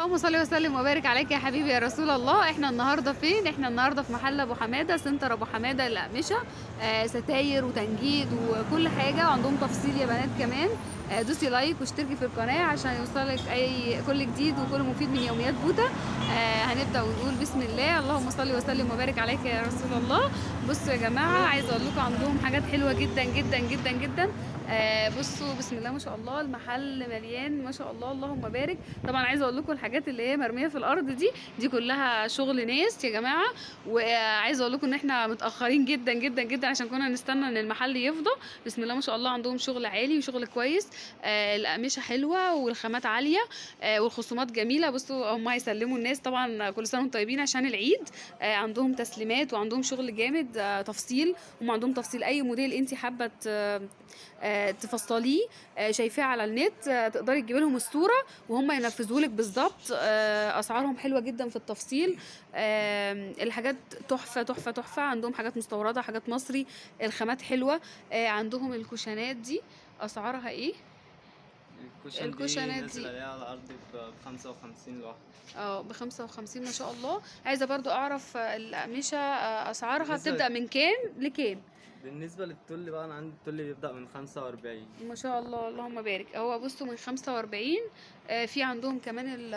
اللهم صل وسلم وبارك عليك يا حبيبي يا رسول الله. احنا النهارده فين؟ احنا النهارده في محل ابو حمادة، سنتر ابو حمادة للاقمشه، ستاير وتنجيد وكل حاجة، وعندهم تفصيل يا بنات كمان. دوسي like واشتركي في القناة عشان يوصلك اي كل جديد وكل مفيد من يوميات بوتا. هنبدا ونقول بسم الله، اللهم صل وسلم وبارك عليك يا رسول الله. بصوا يا جماعة، عايزه اقول لكم عندهم حاجات حلوة جدا جدا جدا جدا. بصوا بسم الله ما شاء الله، المحل مليان ما شاء الله اللهم بارك. طبعا عايزه اقول لكم الحاجات اللي هي مرمية في الارض دي كلها شغل ناس يا جماعة. وعايزه اقول لكم ان احنا متاخرين جدا جدا جدا عشان كنا نستنى ان المحل يفضى. بسم الله ما شاء الله عندهم شغل عالي وشغل كويس. الاقمشة حلوة والخامات عالية، والخصومات جميلة. بصوا هم هيسلموا الناس طبعا، كل سنة وانتم طيبين عشان العيد. عندهم تسليمات وعندهم شغل جامد، تفصيل. هم عندهم تفصيل اي موديل انت حابة تفصليه، شايفاه على النت، تقدري تجيبي لهم الصورة وهم ينفذوا لك بالظبط. اسعارهم حلوة جدا في التفصيل. الحاجات تحفة تحفة تحفة. عندهم حاجات مستورده، حاجات مصري، الخامات حلوة. عندهم الكوشنات دي اسعارها ايه؟ الكوشن دي نازل عليها على الارض ب 55 لوحده. ب 55 ما شاء الله. عايزه برضو اعرف الاقمشة اسعارها بتبدا من كام لكام؟ بالنسبة للتل بقى، انا عندي التل بيبدا من 45 ما شاء الله اللهم بارك. هو بصوا من 45. في عندهم كمان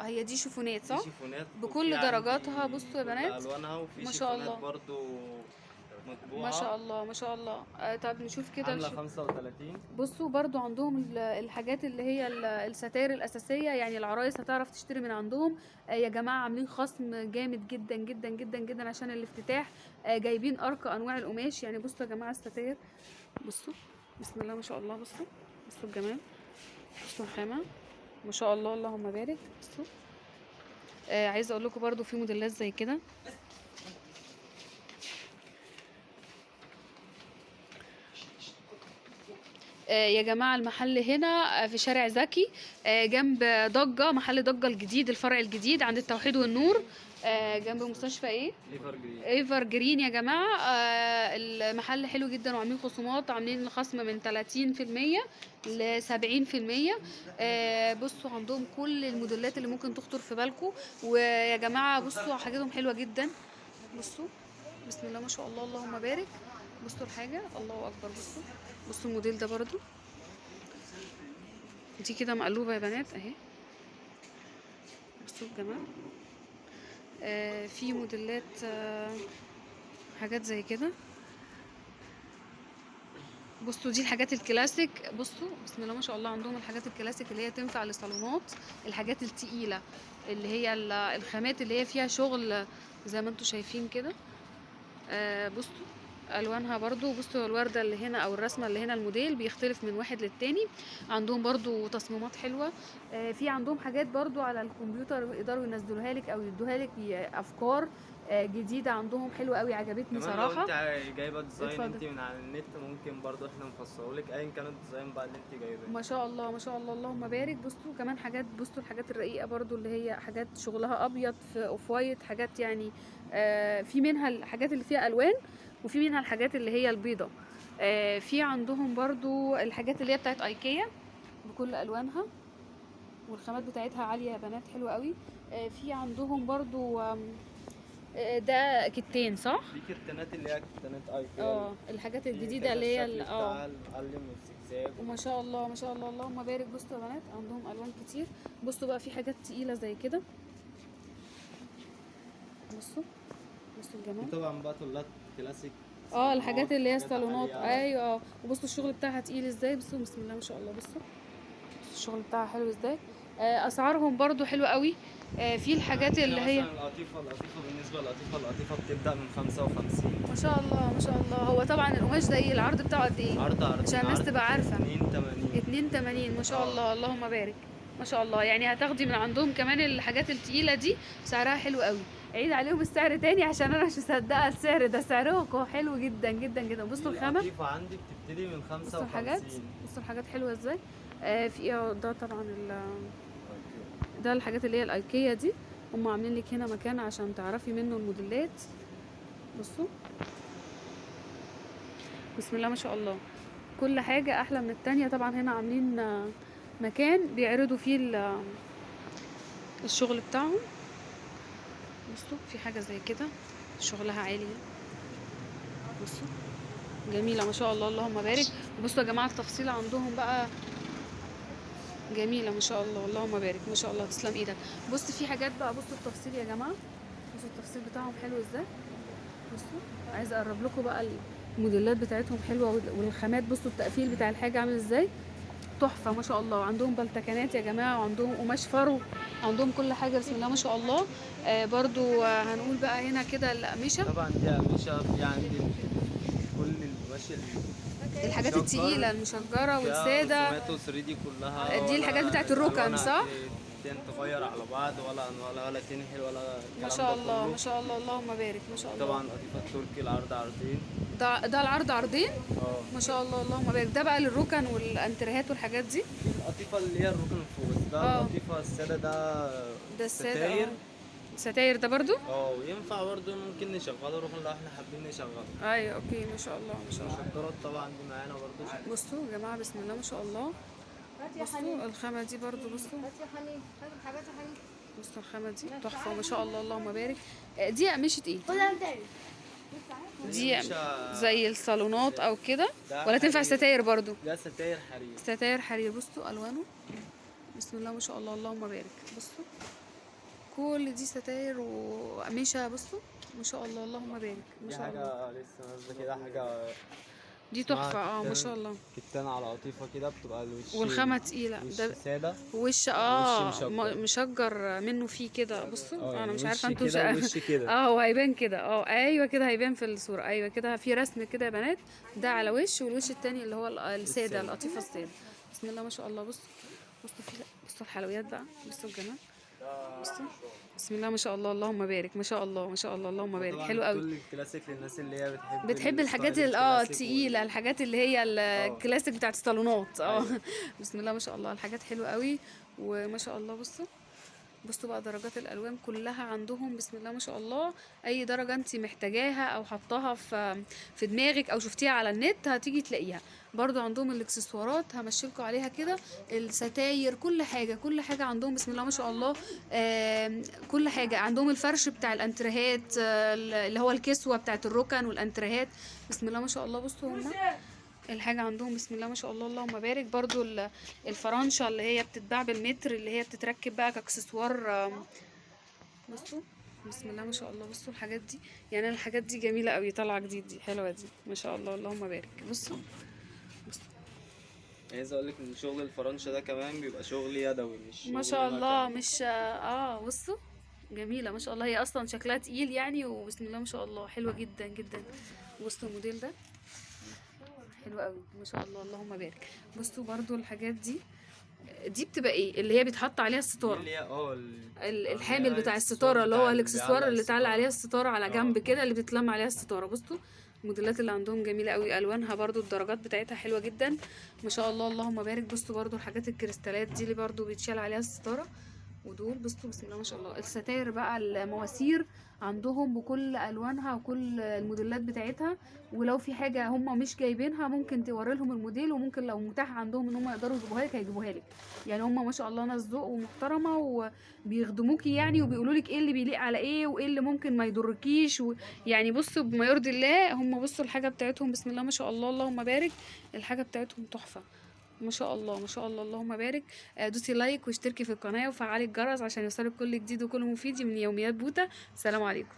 هي دي شيفونات صح؟ شيفونات بكل درجاتها. بصوا يا بنات الوانها، وفي ما شاء الله برضو مطبوعة ما شاء الله ما شاء الله. طب نشوف كده عامله 35. بصوا برضو عندهم الحاجات اللي هي الستاير الاساسية، يعني العرايس هتعرف تشتري من عندهم. يا جماعة عاملين خصم جامد جدا جدا جدا جدا عشان الافتتاح. جايبين ارقى انواع القماش. يعني بصوا يا جماعة الستاير، بصوا بسم الله ما شاء الله. بصوا بصوا الجمال، بصوا الخامة ما شاء الله اللهم بارك. بصوا عايزه اقول لكم برضو في موديلات زي كده. يا جماعة المحل هنا في شارع زكي، جنب ضجة، محل ضجة الجديد، الفرع الجديد عند التوحيد والنور، جنب مستشفى ايه؟ ايفر جرين يا جماعة. المحل حلو جدا وعاملين خصومات، عاملين خصم من 30% ل 70%. بصوا عندهم كل الموديلات اللي ممكن تخطر في بالكم. ويا جماعة بصوا حاجتهم حلوة جدا. بصوا بسم الله ما شاء الله اللهم بارك. بصوا الحاجة الله اكبر. بصوا بصوا الموديل ده برضو، دي كده مقلوبة يا بنات اهي. بصوا الجمال. في موديلات، حاجات زي كده. بصوا دي الحاجات الكلاسيك. بصوا بسم الله ما شاء الله عندهم الحاجات الكلاسيك اللي هي تنفع للصالونات، الحاجات التقيلة اللي هي الخامات اللي هي فيها شغل زي ما انتم شايفين كده. بصوا الوانها برضو. بصوا الورده اللي هنا او الرسمة اللي هنا، الموديل بيختلف من واحد للتاني. عندهم برضو تصميمات حلوة. في عندهم حاجات برضو على الكمبيوتر يقدروا ينزلوها لك او يدوها لك، افكار جديدة عندهم حلوة قوي، عجبتني صراحة. لو انت جايبه design انت من على النت ممكن برضو احنا نفصله لك ايا كان ال design بقى اللي انت جايباه. ما شاء الله ما شاء الله اللهم بارك. بصوا كمان حاجات، بصوا الحاجات الرقيقة برضو اللي هي حاجات شغلها ابيض في off white، حاجات يعني في منها الحاجات اللي فيها الوان وفي منها الحاجات اللي هي البيضة. في عندهم برضو الحاجات اللي هي بتاعت ايكيا بكل الوانها والخامات بتاعتها عالية يا بنات، حلوة قوي. في عندهم برضو ده كتان صح؟ في كتانات اللي هي كتانات ايكيا، الحاجات الجديدة اللي هي العلم والزجزاج. وما شاء الله ما شاء الله اللهم بارك. بصوا يا بنات عندهم الوان كتير. بصوا بقى في حاجات تقيلة زي كده. بصوا بصوا الجمال. طبعا بقى تولات كلاسيك، الحاجات اللي هي الصالونات. ايوه وبصوا الشغل بتاعها تقيل ازاي. بصوا بسم الله ما شاء الله. بصوا الشغل بتاعها حلو ازاي. اسعارهم برضو حلوة قوي. في الحاجات اللي هي القطيفه بالنسبة للقطيفه، القطيفه بتبدا من 55 ما شاء الله ما شاء الله. هو طبعا القماش ده ايه العرض بتاعه قد ايه؟ عرض عشان الناس تبقى عارفه. 82 ما شاء الله اللهم بارك ما شاء الله. يعني هتاخدي من عندهم كمان الحاجات التقيله دي سعرها حلو قوي. عيد عليهم السعر تاني عشان انا مش مصدقه السعر ده، سعرهم حلو جدا جدا جدا. بصوا الخامة، القطيفه عندي بتبتدي من 55. بصوا الحاجات، بصوا الحاجات حلوة ازاي. في ده طبعا ده الحاجات اللي هي الايكيا دي، هم عاملين لك هنا مكان عشان تعرفي منه الموديلات. بصوا بسم الله ما شاء الله، كل حاجة احلى من التانية. طبعا هنا عاملين مكان بيعرضوا فيه الشغل بتاعهم. بصوا في حاجة زي كده شغلها عالي، بصوا جميلة ما شاء الله اللهم بارك. بصوا يا جماعة التفصيل عندهم بقى جميلة ما شاء الله اللهم بارك، ما شاء الله تسلم ايدك. بص في حاجات بقى، بصوا التفصيل يا جماعة، بصوا التفصيل بتاعهم حلو ازاي. بصوا عايزه اقرب لكم بقى الموديلات بتاعتهم حلوة، والخامات بصوا التقفيل بتاع الحاجة عامل ازاي، تحفة ما شاء الله. عندهم بلتكنات يا جماعة، وعندهم قماش فرو، عندهم كل حاجة بسم الله ما شاء الله. برضو هنقول بقى هنا كده الاقمشة. طبعا دي اقمشه في عندي كل القماش، الحاجات التقيله المشجره والسادة رسومات 3 دي كلها، دي الحاجات بتاعت الركن صح؟ تغير على بعض ولا تنحل ولا الكلام. ما شاء الله ما شاء الله اللهم بارك ما شاء الله. طبعا قطيفة التركي العرض عرضين، ده العرض عرضين. ما شاء الله اللهم بارك. ده بقى للركن والانترهات والحاجات دي. القطيفه اللي هي الركن فوق، بس ده القطيفه السادة، ده السادة ستاير ده برضو. وينفع برضو ممكن نشغله ركن لو احنا حابين نشغله. ايوه okay ما شاء الله ما شاء الله. المشجرات طبعا دي معانا برضو. بصوا يا جماعة بسم الله ما شاء الله. بصوا الخامة دي برضو، بصوا بصوا الخامة دي تحفة ما شاء الله اللهم بارك. دي قماشة ايه؟ دي زي الصالونات او كده، ولا تنفع ستاير برضو؟ ده ستاير حرير، ستاير حرير. بصوا الوانه بسم الله ما شاء الله اللهم بارك. بصوا كل دي ستاير وقماشه، بصوا ما شاء الله اللهم بارك ما شاء الله. حاجة لسه نازله كده، حاجة دي تحفة. ما شاء الله، كتان على قطيفة كده، بتبقى الوش والخامه تقيلة. ده ساده وش مشجر منه فيه كده. بصوا انا مش عارفه انتوا وش كده. هو هيبان كده. ايوه كده هيبان في الصورة. ايوه كده في رسم كده يا بنات، ده على وش، والوش التاني اللي هو السادة، القطيفه السادة. بسم الله ما شاء الله. بصوا بصوا في بصوا الحلويات بقى، بصوا الجمال، بصوا بسم الله ما شاء الله اللهم بارك ما شاء الله ما شاء الله اللهم بارك. حلو قوي. كل الكلاسيك للناس اللي هي بتحب الحاجات التقيله، الحاجات اللي هي الكلاسيك بتاعت الصالونات. بسم الله ما شاء الله الحاجات حلوة قوي وما شاء الله. بصوا بصوا بقى درجات الالوان كلها عندهم بسم الله ما شاء الله. اي درجه انت محتاجاها او حطاها في دماغك او شفتيها على النت هتيجي تلاقيها. برضو عندهم الاكسسوارات همشيلكوا عليها كده، الستاير، كل حاجة كل حاجة عندهم بسم الله ما شاء الله. كل حاجة عندهم. الفرش بتاع الانترهات اللي هو الكسوة بتاعت الركن والانترهات بسم الله ما شاء الله. بصوا هما الحاجة عندهم بسم الله ما شاء الله اللهم بارك. برضو الفرنشة اللي هي بتتباع بالمتر، اللي هي بتتركب بقى كاكسسوار. بصوا بسم الله ما شاء الله. بصوا الحاجات دي، يعني الحاجات دي جميلة قوي، طالعة جديد دي، حلوة دي ما شاء الله اللهم بارك. بصوا بصوا عايز اقول لك ان شغل الفرنشة ده كمان بيبقى شغل يدوي، مش ما شاء الله، مش بصوا جميلة ما شاء الله. هي اصلا شكلها تقيل يعني، وبسم الله ما شاء الله حلوة جدا جدا. بصوا الموديل ده حلو قوي ما شاء الله اللهم بارك. بصوا برضو الحاجات دي بتبقى ايه اللي هي بيتحط عليها الستارة، اللي هي الحامل بتاع الستارة، اللي هو الاكسسوار اللي اتعلق عليها الستارة على جنب كده، اللي بتتلم عليها الستارة. بصوا الموديلات اللي عندهم جميلة قوي، الوانها برضو الدرجات بتاعتها حلوة جدا ما شاء الله اللهم بارك. بصوا برضو الحاجات الكريستالات دي اللي برضو بيتشال عليها الستارة. ودول بصوا بسم الله ما شاء الله. الستاير بقى المواسير عندهم بكل الوانها وكل الموديلات بتاعتها، ولو في حاجة هم مش جايبينها ممكن توري لهم الموديل، وممكن لو متاح عندهم ان هم يقدروا يجيبوها لك هيجيبوها لك. يعني هم ما شاء الله ناس ذوق ومحترمه وبيخدموكي يعني، وبيقولوا لك ايه اللي بيليق على ايه وايه اللي ممكن ما يضركيش يعني بصوا بما يرضي الله. هم بصوا الحاجة بتاعتهم بسم الله ما شاء الله اللهم بارك، الحاجة بتاعتهم تحفة ما شاء الله ما شاء الله اللهم بارك. دوسي like واشتركي في القناة وفعلي الجرس عشان يوصلك كل جديد وكل مفيد من يوميات بوتا. سلام عليكم.